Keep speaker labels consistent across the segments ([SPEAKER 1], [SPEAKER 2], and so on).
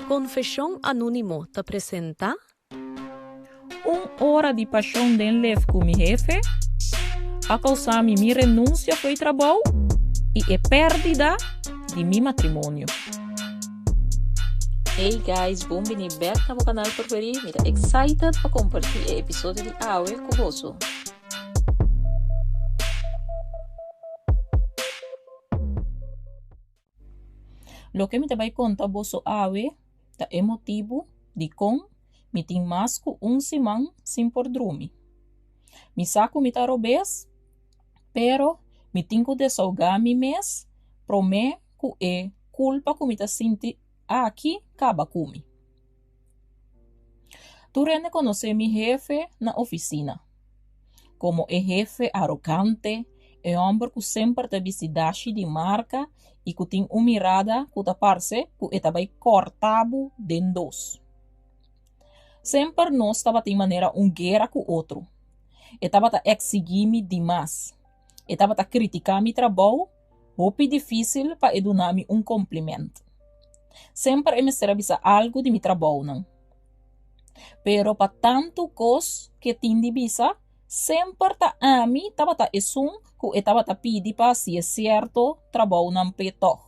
[SPEAKER 1] Konfeshon Anónimo ta presentá.
[SPEAKER 2] Un ora di pashon den lef ku mi hefe a kousa mi mi renunsia fo'i trabou i e pèrdida di mi matrimonio.
[SPEAKER 3] Hey guys, bon bini bek na bo kanal preferí. Mi ta excited pa kompartí e episodio di awe ku boso.
[SPEAKER 2] Loke mi ta bai konta boso awe ta e motibu dikon mi tin mas ku un siman sin por drumi. Mi sa ku mi ta robes, pero mi tin ku desahogá mi mes promé ku e kulpa ku mi ta sinti aki kaba ku mi. Tur hende konosé mi hefe na ofisina komo e hefe arogante, e hòmber ku semper ta bisti dashi di marka i ku tin un mirada ku ta parse ku e ta bai kòrta bo den dos. Semper nos tabatin manera un guera ku otro. E tabata eksigí mi dimas. E tabata kritiká mi trabou. Hopi difísil pa e duna mi un kompliment. Semper e mester a bisa algu di mi trabounan. Pero pa tantu kos ke tin di bisa, semper ta ami tabata esun ku e tabata pidi pa hasi e sierto trabounan p'e tòg.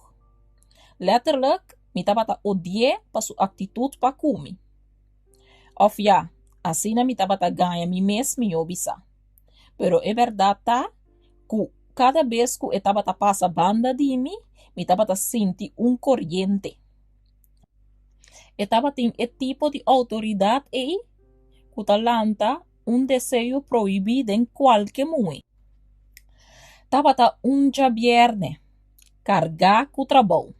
[SPEAKER 2] Letterlijk, mi tabata odi'é pa su aktitut pa ku mi. Òf ya, asina mi tabata gaña mi mes mihó bisa. Pero e bèrdat ta ku kada bes ku e tabata pasa banda di mi, mi tabata sinti un koriente. E tabatin e tipo di outoridat ei ku ta lanta un deseo prohibí den kualke muhé. Tabata un djabièrnè, kargá ku trabou.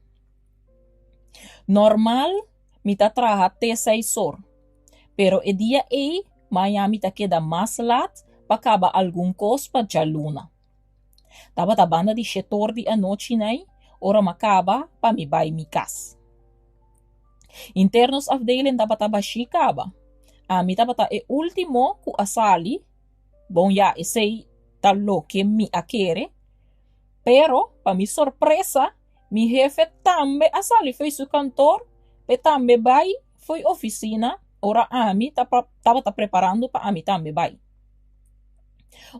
[SPEAKER 2] Normal mi ta traha te seis or, pero e dia ei maña mi ta keda mas lat pa kaba algun kos pa djaluna. Tabata banda di shetor di anochi nai ora m'a kaba pa mi bai mi kas. Henter nos afdeling tabata bashí kaba. Ami tabata e último ku a sali, bon ya esei ta loke mi a kere, pero pa mi sorpresa Mi hefe tambe a sali fo'i su kantor p'e tambe bai fo'i ofisina ora ami tabata preparando pa ami tambe bai.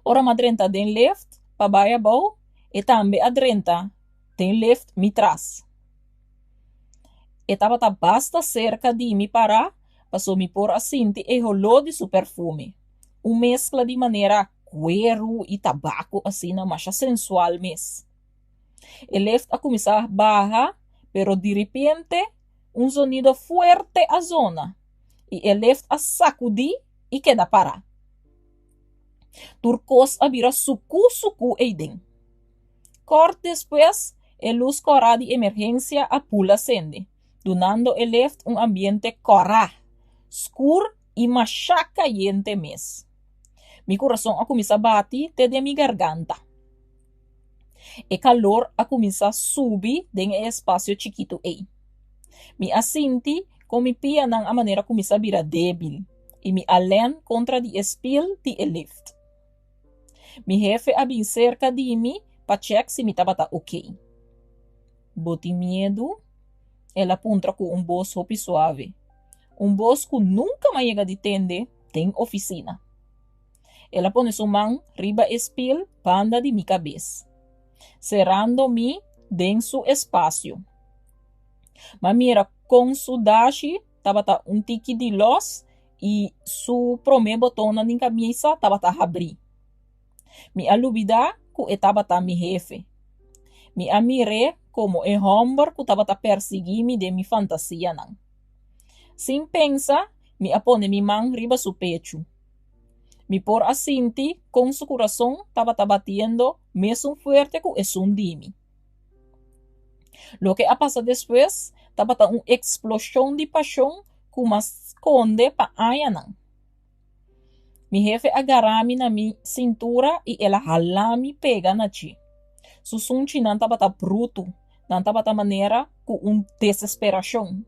[SPEAKER 2] Ora m'a drenta den lift pa bai abou, e tambe a drenta den lift mi tras. E tabata basta serka di mi pará pasobra mi por a sinti e holó di su perfume, un meskla di manera kueru i tabako asina masha sensual mes. E lift a kuminsá baha, pero diripiente un zonido fuerte a zona i e lift a sakudí i keda pará. Tur kos a bira sukú sukú eiden. Kòrt despues, e lus kòrá di emergensia a pula sende, dunando e lift un ambiente kòrá, skur i mashá kayente mes. Mi kurason a kuminsá bati te den mi garganta. E kalor a kuminsá subi den e espasio chikitu ei. Mi a sinti kon mi pianan a manera kuminsá bira débil i mi a lèn kontra di e spil di e lift. Mi hefe a bin serka di mi pa chèk si mi tabata okey. Bo tin miedu? El a puntra ku un bos hopi suave, un bos ku nunka m'a yega di tende den ofisina. El a pone su man riba e spil banda di mi kabes, serando mi den su espasio. M'a mira kon su dashi tabata un tiki di lòs i su promé botonnan di kamisa tabata habrí. Mi a lubidá ku e tabata mi hefe. Mi a mir'é komo e hòmber ku tabata persiguí mi den mi fantasianan. Sin pensa, mi a pone mi man riba su pechu. Mi por a sinti kon su kurason tabata batiendo mesun fuerte ku esun di mi. Loke a pasa despues tabata un eksploshon di pashon ku m'a skonde pa añanan. Mi hefe a gara mi na mi sintura i el a hala mi pega na dje. Su sunchinan tabata brutu, nan tabata manera ku un desesperashon.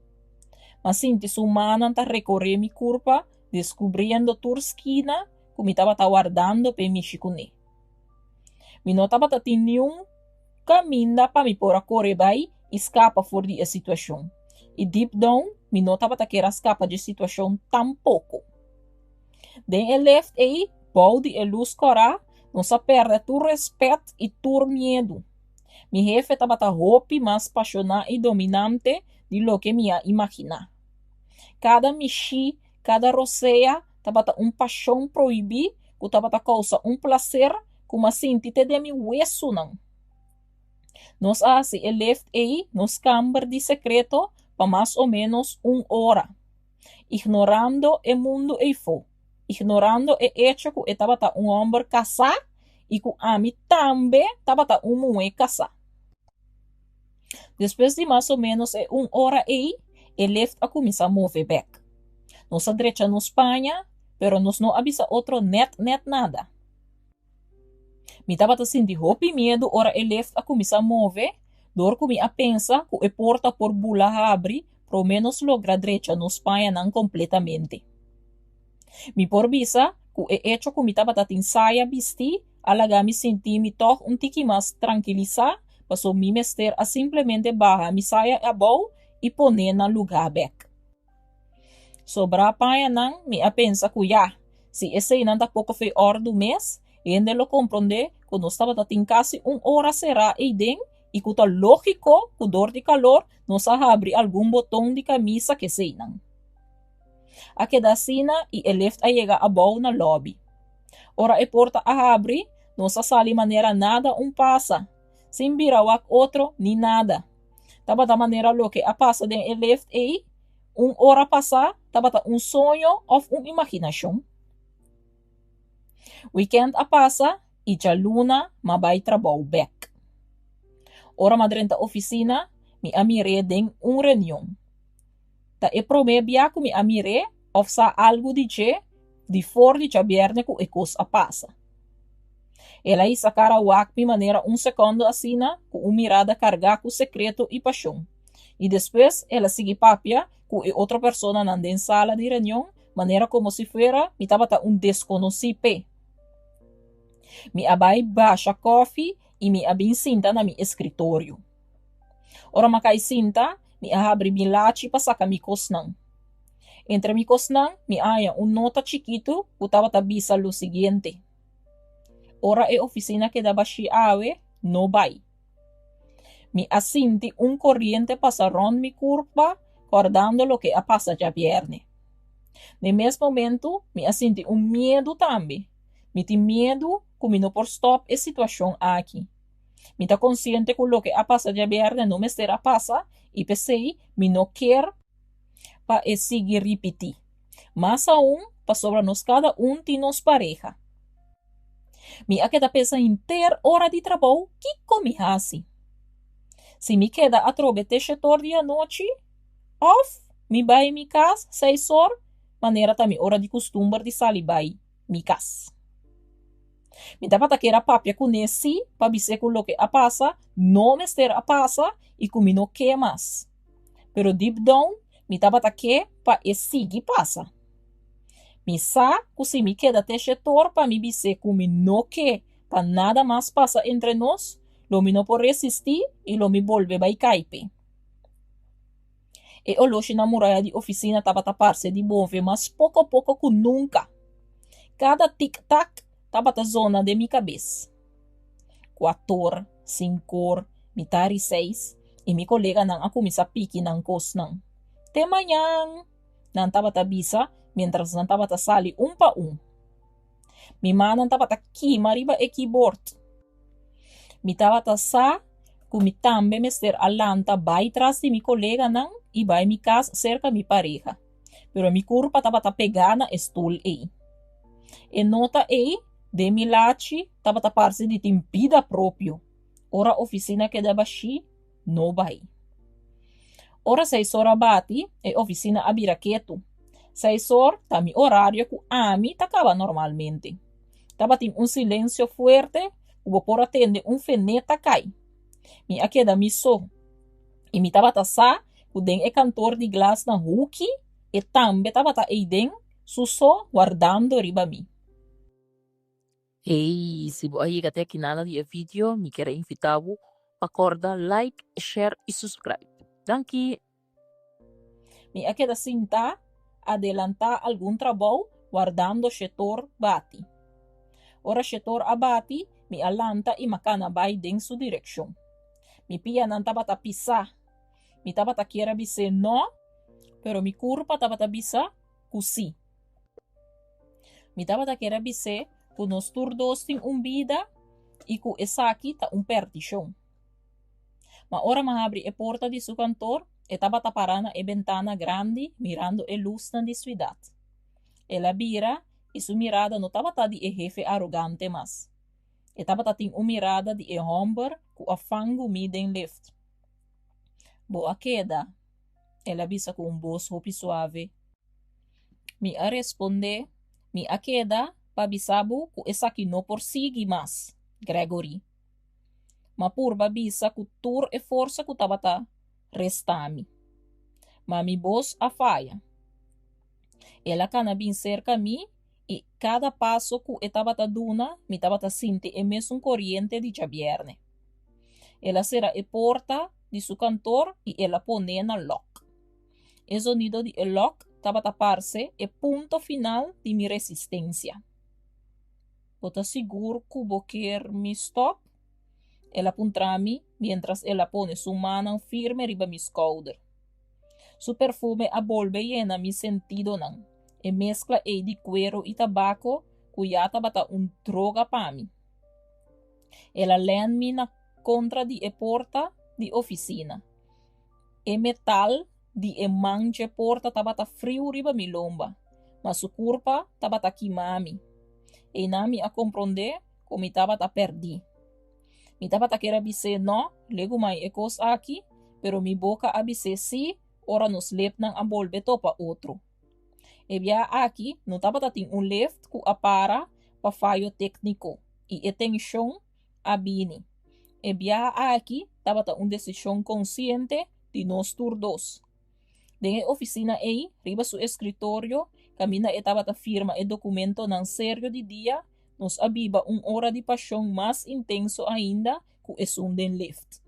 [SPEAKER 2] M'a sinti su mannan ta rekoré mi kurpa deskubriendo tur skina ku mi tabata wardando p'e mishi kuné. Mi no tabata tin niun kaminda pa mi por a kore bai i skapa for di e situashon. I deep down mi no tabata kier a skapa dje situashon tampoko. Den e lift ei, bou di e lus kòrá, nos a pèrdè tur rèspèt i tur miedu. Mi hefe tabata hopi mas pashoná i dominante di loke mi a imaginá. Kada mishí, kada rosea tabata un pashon prohibí ku tabata kousa un plaser ku m'a sinti te den mi wesunan. Nos a hasi e lift ei nos kamber di sekreto pa mas o ménos un ora, ignorando e mundu eifó, ignorando e echo ku e tabata un hòmber kasá i ku ami tambe tabata un muhé kasá. Despues di mas o ménos e un ora ei, e lift a kuminsá move bèk. Nos a drecha nos paña, pero nos no a bisa otro nèt nèt nada. Mi tabata sinti hopi miedu ora e lift a kuminsá move, dor ku mi a pensa ku e porta por bula habri promé nos logra drecha nos pañanan kompletamente. Mi por bisa ku e echo ku mi tabata tin saya bistí a laga mi sinti mi tòg un tiki mas trankilisá paso mi mester a simplemente baha mi saya abou i pon'é na lugá bèk. Sobrá pañanan mi a pensa ku ya, si eseinan ta poko fe òrdu mes, hende lo komprondé ku nos tabata tin kasi un ora será eiden i ku ta lógiko ku dor di kalor nos a habri algun boton di kamisa k'eseinan. A keda asina i e lift a yega abou na lòbi. Ora e porta a habri, nos a sali manera nada un pasa, sin bira wak otro ni nada. Tabata manera loke a pasa den e lift ei un ora pasá tabata un soño òf un imaginashon. Wikènt a pasa i djaluna m'a bai trabou bèk. Ora m'a drenta ofisina, mi a mir'é den un reunion. Ta e promé bia ku mi a mir'é òf sa algu di dje di for di djabièrnè ku e kos a pasa. El a hisa kara wak mi manera un sekòndo asina ku un mirada kargá ku sekreto i pashon, i despues el a sigui papia ku e otro personanan den sala di reunion manera komo si fuera mi tabata un deskonosí p'e. Mi a bai basha kòfi i mi a bin sinta na mi eskritorio. Ora m'a kai sinta, mi a habri mi lachi pa saka mi kosnan. Entre mi kosnan, mi a haña un nota chikitu ku tabata bisa lo siguiente, Ora e ofisina keda bashí awe, no bai. Mi a sinti un koriente pasa rònt mi kurpa kòrdando loke a pasa djabièrnè. Den mes momentu, mi a sinti un miedu tambe. Mi tin miedu ku mi no por stòp e situashon aki. Mi ta konsiente ku loke a pasa djabièrnè no mester a pasa i p'esei mi no kier pa e sigui ripití. Mas aun pasobra nos kada un tin nos pareha. Mi a keda pensa henter ora di trabou kiko mi hasi. Si mi keda atrobe te shetor di anochi òf mi bai mi kas seis or manera ta mi ora di kustumber di sali bai mi kas. Mi tabata kier a papia kuné sí pa bis'é ku loke a pasa no mester a pasa i ku mi no ke mas. Pero deep down mi tabata ke pa e sigui pasa. Mi sa ku si mi keda te shetor pa mi bis'é ku mi no ke pa nada mas pasa entre nos, lo mi no por resistí i lo mi bolbe bai kai p'e. E oloshi na muraya di ofisina tabata parse di move mas poko poko ku nunka. Kada tik-tak tabata zona den mi kabes. Kuator, sinkor, mitar i seis, i mi koleganan a kuminsá piki nan kosnan. Te mañan! nan tabata bisa miéntras nan tabata sali un pa un. Mi mannan tabata kima riba e keyboard. Mi tabata sa ku mi tambe mester a lanta bai tras di mi koleganan i bai mi kas serka mi pareha, pero mi kurpa tabata pegá na e stul ei. E nota ei den mi lachi tabata parse di tin bida propio. Ora ofisina keda bashí, no bai. Ora seis or a bati, e ofisina a bira ketu. Seis or ta mi orario ku ami ta kaba normalmente. Tabatin un silensio fuerte ku bo por a tende un fené ta kai. Mi a keda mi so, i mi tabata sa ku den e kantor di glas na huki e tambe tabata eiden su so wardando riba mi.
[SPEAKER 3] Hey, si bo a yega te aki nada di e video, mi kier a invita bo pa corda like, share y subscribe. Danki!
[SPEAKER 2] Mi a keda sintá, adelantá algun trabou, wardando shetor bati. Ora shetor a bati, mi a lanta i m'a kana bai den su direkshon. Mi pianan tabata pisá. Mi tabata kier a bis'é nò, pero mi kurpa tabata bisa ku sí. Mi tabata kier a bis'é ku nos tur dos tin un bida i ku esaki ta un pèrdishon. Ma ora m'a habri e porta di su kantor, e tabata pará na e bentana grandi mirando e lusnan di suidat. El a bira i su mirada no tabata di e hefe arogante mas. E tabata tin un mirada di e hòmber ku a fangu mi den lift. Bo a keda, el a bisa ku un bos hopi suave. Mi a respondé, Mi a keda pa bisa bo ku esaki no por sigui mas, Gregory. M'a purba bisa ku tur e forsa ku tabata restá mi. Ma mi bos a faya. El a kana bin serka mi i kada paso ku e tabata duna mi tabata sinti e mesun koriente di djabièrnè. El a sera e porta di su kantor i el a pon'é na lòk. E zonido di e lòk tabata parse e punto final di mi resistensia. Bo ta sigur ku bo kier mi stòp? El a puntra mi miéntras el a pone su mannan firme riba mi skouder. Su perfume a bolbe yena mi sentidonan, e meskla ei di kuero i tabako ku ya tabata un droga pa mi. El a lèn mi na kontra di e porta di ofisina. E metal di e man dje porta tabata friu riba mi lomba, ma su kurpa tabata kima mi. Einan mi a komprondé ku mi tabata pèrdí. Mi tabata kier a bis'é nò, legumai e kos aki, pero mi boka a bis'é sí ora nos lepnan a bolbe topa otro. E bia aki no tabata tin un lift ku a para pa fayo tékniko i e tenshon a bini. E biaha aki tabata un desishon konsiente di nos tur dos. Den e ofisina ei, riba su eskritorio, kaminda e tabata firma e dokumentonan serio di dia, nos a biba un ora di pashon mas intenso ainda ku esun den lift.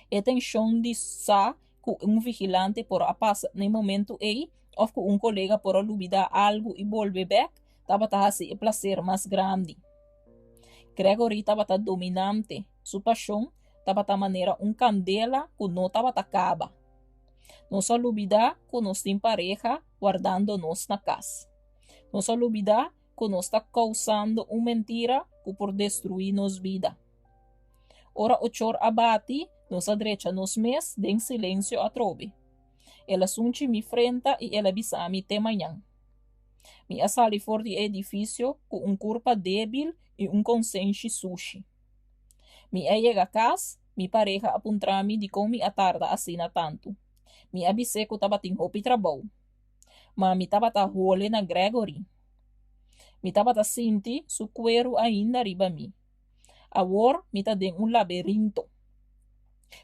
[SPEAKER 2] E tenshon di sa ku un vigilante por a pasa na e momentu ei òf ku un kolega por a lubidá algu i bolbe bèk tabata hasi e plaser mas grandi. Gregory tabata dominante, su pashon tabata manera un kandela ku no tabata kaba. Nos a lubidá ku nos tin pareha wardando nos na kas. Nos a lubidá ku nos ta kousando un mentira ku por destruí nos bida. Ora ochor a bati, nos a drecha nos mes den silensio atrobe. El a sunchi mi frenta i el a bisa mi te mañan. Mi a sali for di e edifisio ku un kurpa débil i un konsenshi sushi. Mi a yega kas, mi pareha a puntra mi dikon mi a tarda asina tantu. Mi a bis'é ku tabatin hopi trabou. Ma mi tabata hole na Gregory. Mi tabata sinti su kueru ainda riba mi. Awor mi ta den un laberinto.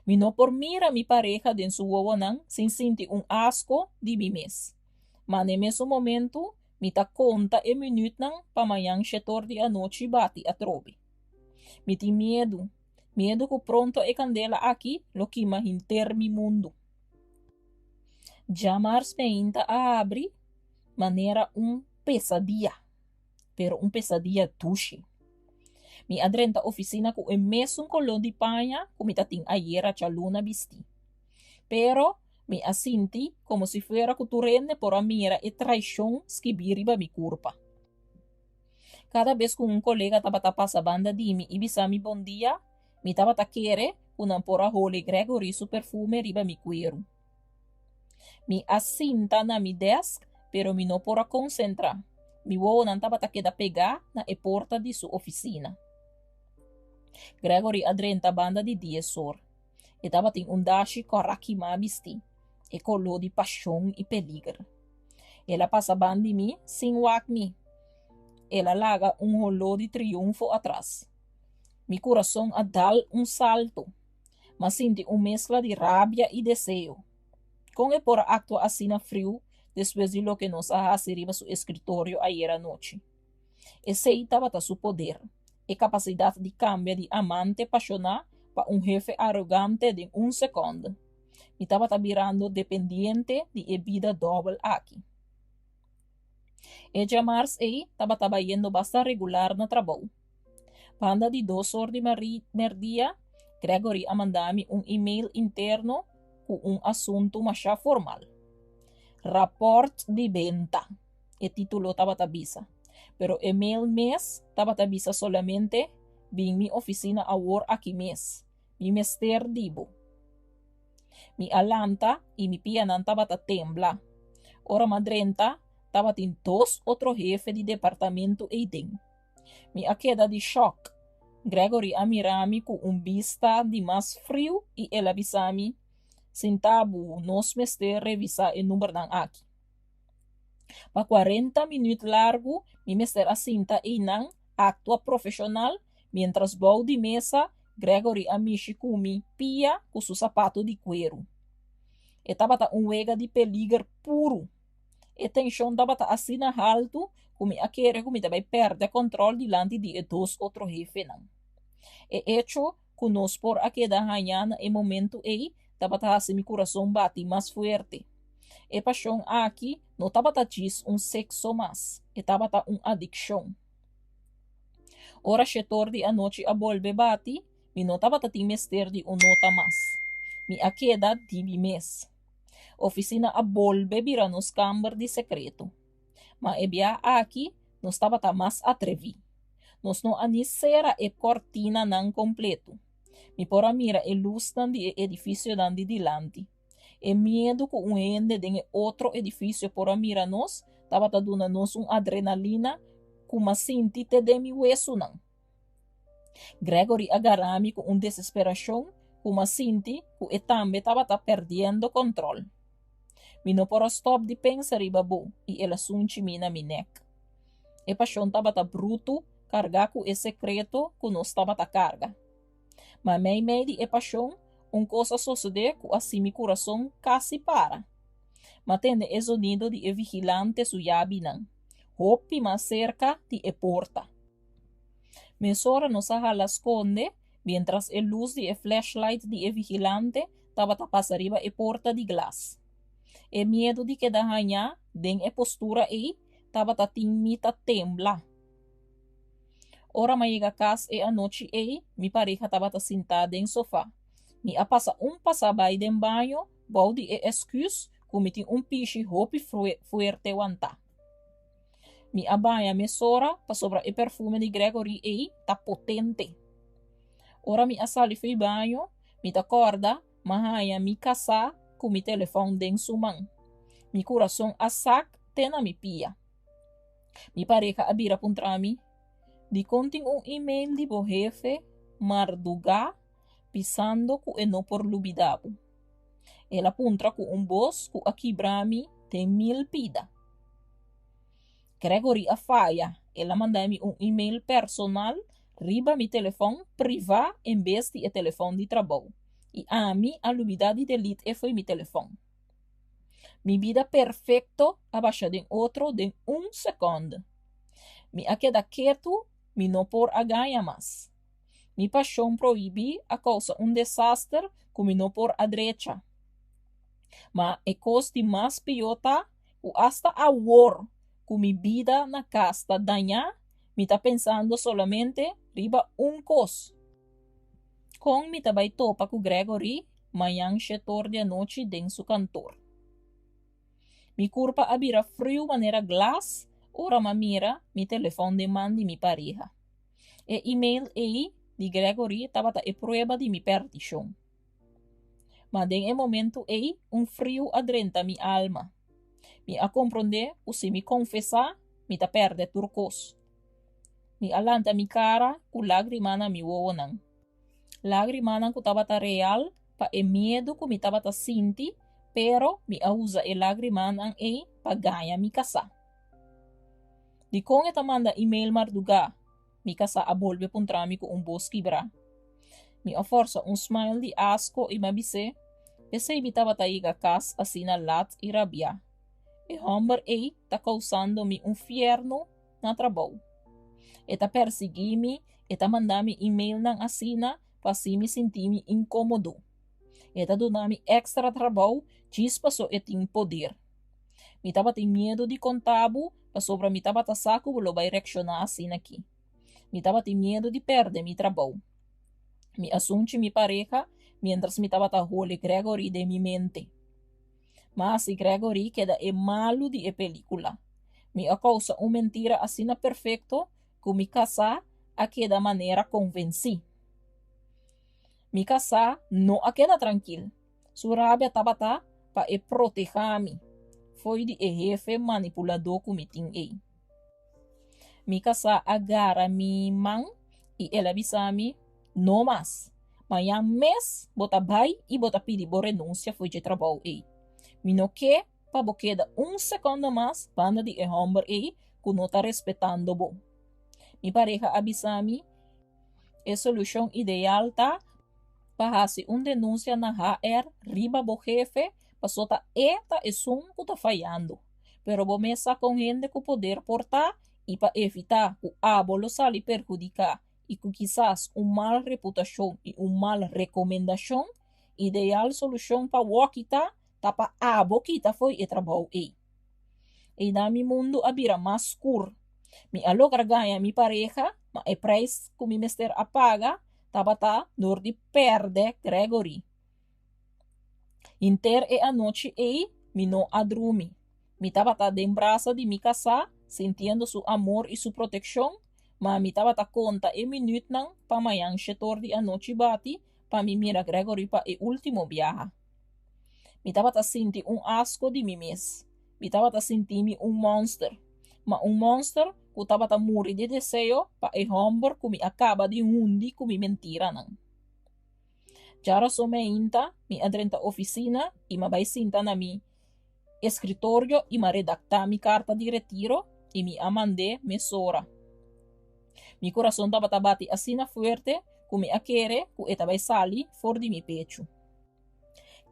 [SPEAKER 2] Mi no por mira mi pareha den su wowonan sin sinti un asko di mi mes. Ma n'e mesun momentu mi ta konta e minütnan pa mañan shetor di anochi bati atrobe. Mi tin miedu, miedu ku pronto e kandela aki lo kima hinter mi mundu. Djamars meinta a habri manera un pesadia. pero un pesadia dushi. Mi a drenta oficina cu e mesun color di paña cu mi ta tin ayera djaluna bisti. Pero mi a sinti como si fuera cu tur hende por a mira e traicion skibi riba mi curpa. Cada bes cu un colega tabata pasa banda di mi y bisa mi bon dia, mi tabata kere cu nan por a hole Gregory su perfume riba mi cueru. Mi a sinta na mi desk, pero mi no por a konsentrá. Mi wowonan tabata keda pegá na e porta di su ofisina. Gregory a drenta banda di dies or. E tabatin un dashi kòrá kimá bistí, e koló di pashon i peliger. El a pasa ban di mi sin wak mi. El a laga un holó di triunfo atras. Mi kurason a dal un salto. M'a sinti un meskla di rabia i deseo. Kon e por a aktua asina friu despues di loke nos a hasi riba su eskritorio ayera anochi? Esei tabata su poder, e kapasidat di kambia di amante pashoná pa un hefe arogante den un sekònde. Mi tabata birando dependiente di e bida dòbel aki. E djamars ei tabata bayendo basta regular na trabou. Banda di dos or di merdia, Gregory a manda mi un email interno ku un asuntu masha formal. Rapòrt di benta, e título tabata bisa. Pero e mail mes tabata bisa solamente, Bin mi ofisina awor aki mes. Mi mester di bo. Mi a lanta i mi pianan tabata tembla. Ora m'a drenta, tabatin dos otro hefe di departamento eiden. Mi a keda di shòk. Gregory a mira mi ku un bista di mas friu i el a bisa mi, Sinta bo, nos mester revisá e numbernan aki. Pa kuarenta minüt largu mi mester a sinta einan aktua profeshonal miéntras bou di mesa Gregory a mishi ku mi pia ku su sapatu di kueru. E tabata un wega di peliger puru. E tenshon tabata asina haltu ku mi a kere ku mi ta bai pèrdè kòntròl dilanti di e dos otro hefenan. E echo ku nos por a keda hañá na e momentu ei tabata hasi mi kurason bati mas fuerte. E pashon aki no tabata djis un sekso mas, e tabata un adikshon. Ora shetor di anochi a bolbe bati, mi no tabata tin mester di un nota mas. Mi a keda di mi mes. Ofisina a bolbe bira nos kamber di sekreto. Ma e bia aki nos tabata mas atreví. Nos no a ni sera e kòrtinanan kompletu. Mi por a mira e lusnan di e edifisionan di dilanti. E miedu ku un hende den e otro edifisio por a mira nos tabata duna nos un adrenalina ku m'a sinti te den mi wesunan. Gregory a gara mi ku un desesperashon ku m'a sinti ku e tambe tabata pèrdiendo kòntròl. Mi no por a stòp di pensa riba bo i el a sunchi mi na mi nèk. E pashon tabata brutu kargá ku e sekreto ku nos tabata karga. Ma meimei di e pashon, un kos a sosodé ku a hasi mi kurason kasi para. M'a tende e zonido di e vigilante su yabinan, hopi mas serka di e porta. Mesora nos a hala skonde miéntras e lus di e flashlight di e vigilante tabata pasa riba e porta di glas. E miedu di keda hañá den e postura ei tabata tin mi ta tembla. Ora m'a yega kas e anochi ei, mi pareha tabata sintá den sofá. Mi a pasa un pasá bai den baño bou di e esküs ku mi tin un pishi hopi fuerte wantá. Mi a baña mesora pasobra e perfume di Gregory ei ta potente. Ora mi a sali fo'i baño, mi ta kòrda m'a haña mi kasá ku mi telefòn den su man. Mi kurason a sak te na mi pia. Mi pareha a bira puntra mi, Dikon tin un email di bo hefe mardugá bisando ku e no por lubidá bo? El a puntra ku un bos ku a kibra mi den mil pida. Gregory a faya, el a manda mi un email personal riba mi telefòn privá en bes di e telefòn di trabou, i ami a lubidá di delete e fo'i mi telefòn. Mi bida perfekto a basha den otro den un sekònde. Mi a keda ketu, mi no por a gaña mas. Mi pashon prohibí a kousa un desaster ku mi no por a drecha. Ma e kos di mas pió ta ku asta awor ku mi bida na kas ta dañá, mi ta pensando solamente riba un kos, Kon mi ta bai topa ku Gregory mañan shetor di anochi den su kantor? Mi kurpa a bira friu manera glas ora m'a mira mi telefòn den man di mi pareha. E email ei di Gregory tabata e prueba di mi perdishon. Ma den e momentu ei un friu a drenta mi alma. Mi a komprondé ku si mi konfesá, mi ta pèrdè tur kos. Mi a lanta mi kara ku lágrima na mi wowonan. Lágrimanan ku tabata real pa e miedu ku mi tabata sinti, pero mi a usa e lágrimanan ei pa gaña mi kasá. Dikon e ta manda email mardugá? Mi kasá a bolbe puntra mi ku un bos kibrá. Mi a forsa un smile di asko i m'a bis'é, P'esei mi tabata yega kas asina lat i rabiá. E hòmber ei ta kousando mi un fièrnu na trabou. E ta persiguí mi, e ta manda mi emailnan asina pa hasi mi sinti mi inkómodo. E ta duna mi èkstra trabou djis paso e tin poder. Mi tabatin miedu di konta bo pasobra mi tabata sa ku bo lo bai reakshoná asina aki. Mi tabatin miedu di pèrdè mi trabou. Mi a sunchi mi pareha miéntras mi tabata hole Gregory den mi mente. Ma si Gregory keda e malu di e pelíkula. Mi a kousa un mentira asina perfekto ku mi kasá a keda manera konvensí. Mi kasá no a keda trankil. Su rabia tabata pa e protehá mi fo'i di e hefe manipuladó ku mi tin ei. Mi kasá a gara mi man i el a bisa mi, No mas. Mañan mes bo ta bai i bo ta pidi bo renunsia fo'i dje trabou ei. Mi no ke pa bo keda un sekondo mas banda di e hòmber ei ku no ta respetando bo. Mi pareha a bisa mi, E solushon ideal ta pa hasi un denunsia na HR riba bo hefe paso ta e ta esun ku ta fayando. Pero bo mes sa kon hende ku poder por ta i pa evitá ku abo lo sali perhudiká i ku kisas un mal reputashon i un mal rekomendashon, ideal solushon pa wòki ta ta pa abo kita fo'i e trabou ei. Einan mi mundu a bira mas skur. Mi a logra gaña mi pareha, ma e preis ku mi mester a paga tabata dor di pèrdè Gregory. Henter e anochi ei mi no a drumi. Mi tabata den brasa di mi kasá, sintiendo su amor i su protekshon, ma mi tabata konta e minütnan pa mañan shetor di anochi bati pa mi mira Gregory pa e último biaha. Mi tabata sinti un asko di mi mes. Mi tabata sinti mi un mònster. Ma un mònster ku tabata muri di deseo pa e hòmber ku mi a kaba di hundi ku mi mentiranan. Djarason meinta mi a drenta ofisina i m'a bai sinta na mi eskritorio i m'a redaktá mi karta di retiro i mi a mand'é mesora. Mi kurason tabata bati asina fuerte ku mi a kere ku e ta bai sali for di mi pechu.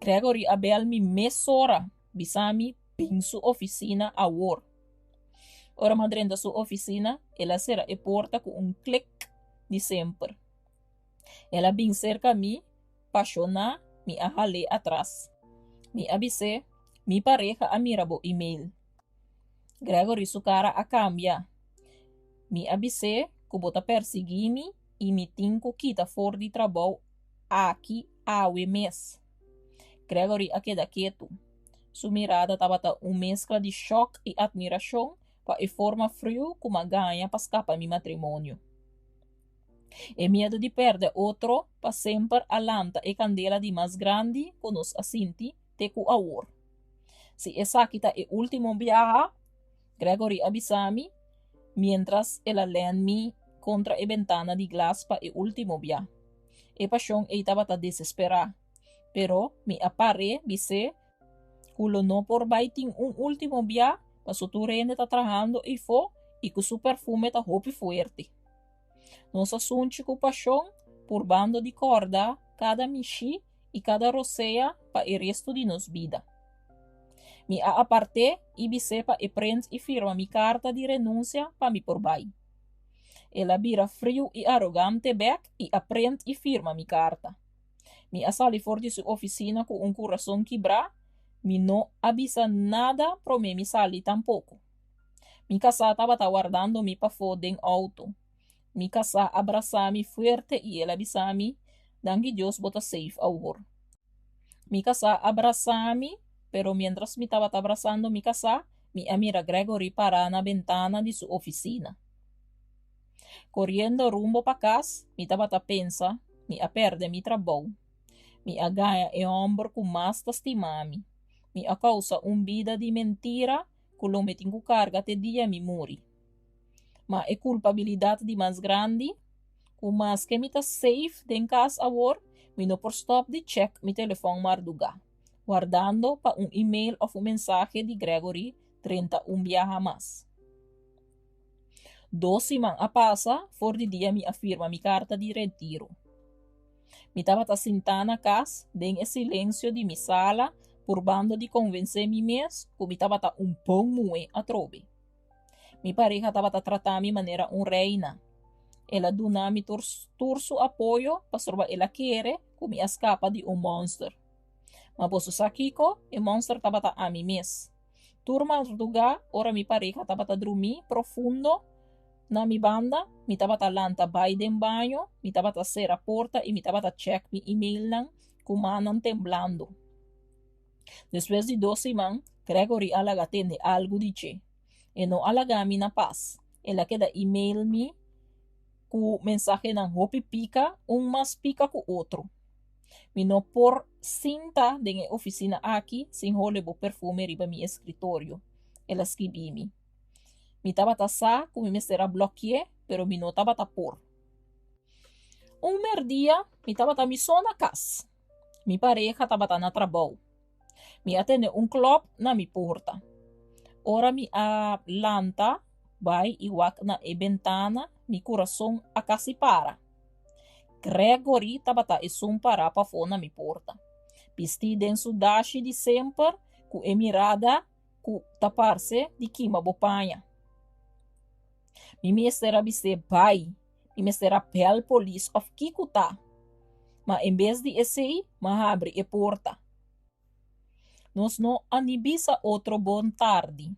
[SPEAKER 2] Gregory a bel mi mesora bisa mi bin su ofisina awor. Ora m'a drenta su ofisina el a sera e porta ku un klik di semper. El a bin serka mi, pashoná, mi a hal'é atras. Mi a bis'é, Mi pareha a mira bo email. Gregory su kara a kambia. Mi a bis'é ku bo ta persiguí mi i mi tin ku kita for di trabou aki awe mes. Gregory a keda ketu. Su mirada tabata un meskla di shòk i atmirashon pa e forma friu ku m'a gaña pa skapa mi matrimonio. E miedu di pèrdè otro pa semper a lanta e kandela di mas grandi ku nos a sinti te ku awor. Si esaki ta e último biaha, Gregory a bisa mi, miéntras el a lèn mi kontra e bentana di glas pa e último bia. E pashon ei tabata desesperá, pero mi a par'é bis'é ku lo no por bai tin un último bia paso tur hende ta trahando eifó i ku su perfume ta hopi fuerte. Nos a sunchi ku pashon, purbando di kòrda kada mishí i kada rosea pa e restu di nos bida. Mi a apart'é i bis'é pa e prent i firma mi karta di renunsia pa mi por bai. El a bira friu i arogante bèk i a prent i firma mi karta. Mi a sali for di su ofisina ku un kurason kibrá, mi no a bisa nada promé mi sali tampoko. Mi kasá tabata wardando mi pafó den outo. Mi kasá a brasá mi fuerte i el a bisa mi, Danki Dios bo ta safe awor. Mi kasá a brasá mi, pero miéntras mi tabata brasando mi kasá, mi a mira Gregory pará na bentana di su ofisina. Koriendo rumbo pa kas, mi tabata pensa, Mi a pèrdè mi trabou. Mi a gaña e hòmber ku mas ta stima mi. Mi a kousa un bida di mentira ku lo mi tin ku karga te dia mi muri. Ma e kulpabilidat di mas grandi, ku maske mi ta safe den kas awor, mi no por stòp di chèk mi telefòn mardugá, wardando pa un email òf un mensahe di Gregory drenta un biaha mas. Dos siman a pasa for di dia mi a firma mi karta di retiro. Mi tabata sintá na kas den e silensio di mi sala purbando di konvensé mi mes ku mi tabata un bon muhé atrobe. Mi pareha tabata trata mi manera un reina. El a duna mi tur tur su apoyo pasobra el a kere ku mi a skapa di un mònster. Ma boso sa kiko? E mònster tabata ami mes. Tur mardugá, ora mi pareha tabata drumí profundo na mi banda, mi tabata lanta bai den baño, mi tabata sera porta i mi tabata chèk mi emailnan ku mannan temblando. Despues di dos siman, Gregory a laga tende algu di dje. E no a laga mi na pas. El a keda email mi ku mensahenan hopi pika, un mas pika ku otro. Mi no por sinta den e ofisina aki sin hole bo perfume riba mi eskritorio, el a skibi mi. Mi tabata sa ku mi mester a blòkié, pero mi no tabata por. Un mèrdia mi tabata mi so na kas. Mi pareha tabata na trabou. Mi a tende un klòp na mi porta. Ora mi a lanta bai i wak na e bentana, mi kurason a kasi para. Gregory tabata esun pará pafó na mi porta, bistí den su dashi di semper ku e mirada ku ta parse di kima bo paña. Mi mester a bis'é bai, mi mester a bèl polis òf kiko ta. Ma en bes di esei, m'a habri e porta. Nos no a ni bisa otro bon tardi.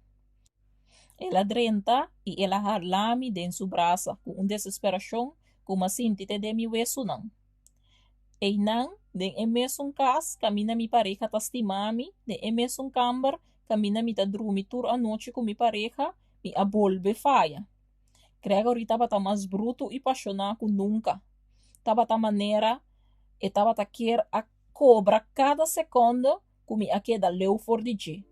[SPEAKER 2] El a drenta i el a hala mi den su brasa ku un desesperashon ku m'a sinti te den mi wesunan. Einan, den e mesun kas kaminda mi pareha ta stima mi, den e mesun kamber kaminda mi ta drumi tur anochi ku mi pareha, mi a bolbe faya. Gregory tabata mas brutu i pashoná ku nunka. Tabata manera e tabata kier a kobra kada sekònde ku mi a keda leu for di dje.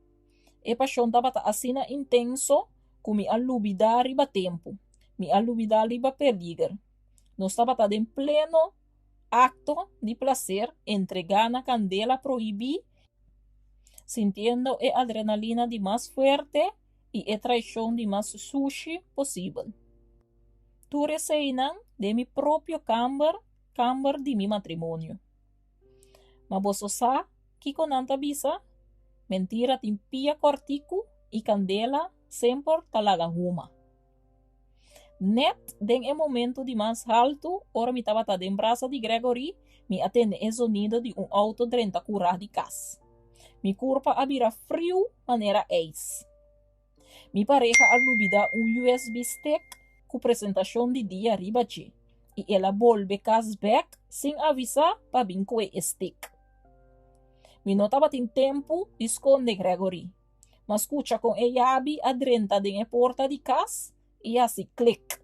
[SPEAKER 2] E pashon tabata asina intenso ku mi a lubidá riba tempu, mi a lubidá riba peliger. Nos tabata den pleno akto di plaser entregá na kandela prohibí, sintiendo e adrenalina di mas fuerte i e traishon di mas sushi posibel. Tur eseinan den mi propio kamber, kamber di mi matrimonio. Ma boso sa kiko nan ta bisa? Mentira tin pia kòrtiku i kandela semper ta laga huma. Nèt den e momentu di mas haltu, ora mi tabata den brasa di Gregory, mi a tende e zonido di un outo drenta kurá di kas. Mi kurpa a bira friu manera eis. Mi pareha a lubidá un USB stick ku presentashon di dia riba dje i el a bolbe kas bèk sin avisá pa bin kue e stick. Mi no tabatin tempu di skonde Gregory. M'a skucha kon e yabi a drenta den e porta di kas i hasi klik.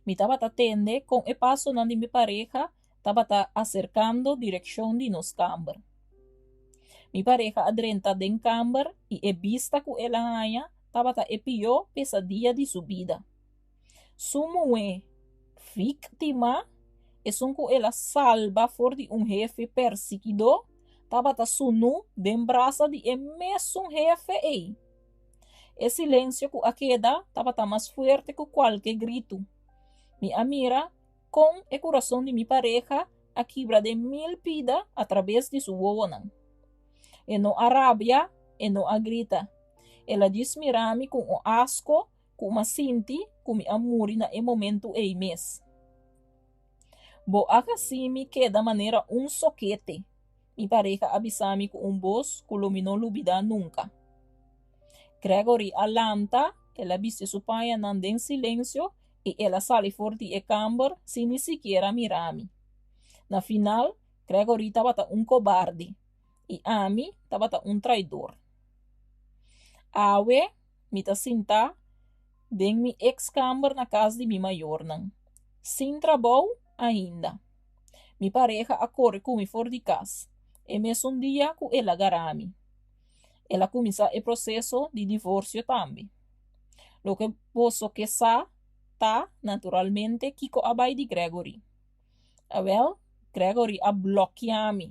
[SPEAKER 2] Mi tabata tende kon e pasonan di mi pareha tabata aserkando direkshon di nos kamber. Mi pareha a drenta den kamber i e bista ku el a haña tabata e pió pesadia di su bida. Su muhé víktima, esun ku el a salba for di un hefe persikidó, tabata sunú den brasa di e mesun hefe ei. E silensio ku a keda tabata mas fuerte ku kualke gritu. Mi a mira kon e kurason di mi pareha a kibra den mil pida atrabes di su wowonan. E no a rabia, e no a grita. El a djis mira mi ku un asko ku m'a sinti ku mi a muri na e momentu ei mes. Bo a hasi mi keda manera un sokete, mi pareha a bisa mi ku un bos ku lo mi no lubidá nunka. Gregory a lanta, el a bisti su pañanan den silensio i el a sali for di e kamber sin ni sikiera mira mi. Na final, Gregory tabata un kobardi i ami tabata un traidor. Awe mi ta sintá den mi eks kamber na kas di mi mayornan, sin trabou ainda. Mi pareha a kore ku mi for di kas, e mesun dia ku el a gara mi. El a kuminsá e proseso di divorsio tambe. Loke boso ke sa ta, naturalmente, kiko a bai di Gregory. Awel, Gregory a blòkiá mi.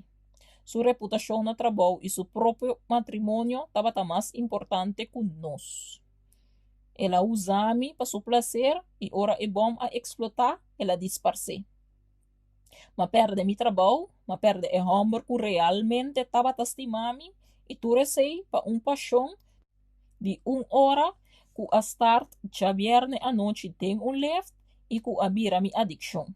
[SPEAKER 2] Su reputashon na trabou i su propio matrimonio tabata mas importante ku nos. El a usa mi pa su plaser i ora e bòm a eksplotá, el a disparsé. M'a pèrdè mi trabou, m'a pèrdè e hòmber ku realmente tabata stima mi i tur esei pa un pashon di un ora ku a start djabièrnè anochi den un left i ku a bira mi adikshon.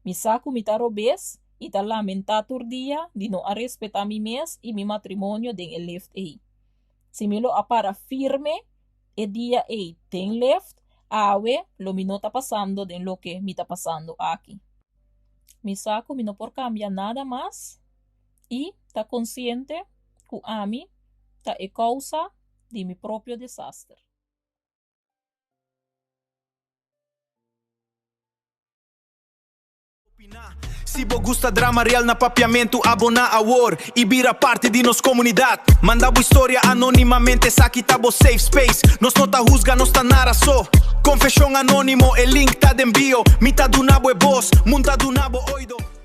[SPEAKER 2] Mi sa ku mi ta robes i ta lamentá tur dia di no a respetá mi mes i mi matrimonio den e lift ei. Si mi lo a para firme e dia ei den lift, awe lo mi no ta pasando den loke mi ta pasando aki. Mi sa ku mi no por kambia nada mas i ta konsiente ku ami ta e kousa di mi propio desaster.
[SPEAKER 4] Si bo gusta drama real na Papiamentu, aboná awor i bira parti di nos komunidat. Manda bo historia anónimamente, esaki ta bo safe space. Nos no ta husga, nos ta nara so. Konfeshon anónimo, e link ta den bio. Mi ta duna bo e bos, mun ta duna bo oido.